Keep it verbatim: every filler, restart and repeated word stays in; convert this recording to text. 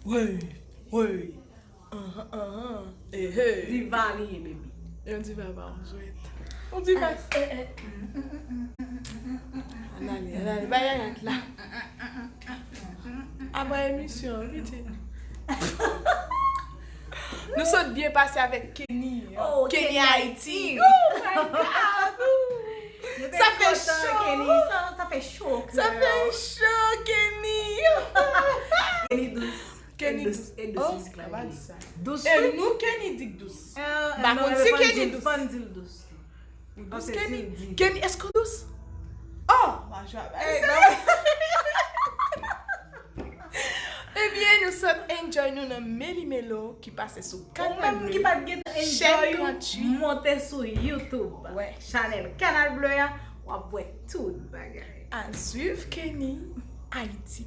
Wey, wey. Anhan, anhan. Ehe. Diva li ye, baby. Yon diva pa yon jwèt. Yon diva. Ann ale, ann ale. Bay yayat la. Apre emisyon an, pitit. Nou sot byen pase avèk Kenny. Oh, Kenny Kenny Haiti. Haiti. Oh my God. Nou te Sa fè kontan, cho. Kenny. Sa, sa fè cho. Sa Girl. Fè cho, Kenny. Kenny dous. Kenny Dous, dous. E Oh, dous, pa di sa. Dous. E nou Kenny dik dous. Euh, Ba non, konn e si fòn Kenny di l, dous. Fòn di l dous. Wi, Dous paske Kenny. si l di. Kenny, èske w dous? Oh, ma jwa. Eh, non. Ebyen, nou sot enjoy nou nan Meli Melo ki pase sou Ou Kanal menm ki Bleu. pa t gen Chèn enjoy ou, tranntuit. Monte sou YouTube. Ouais. Chanèl Kanal Bleu a, w ap wè tout bagay. Al swiv Kenny Haiti.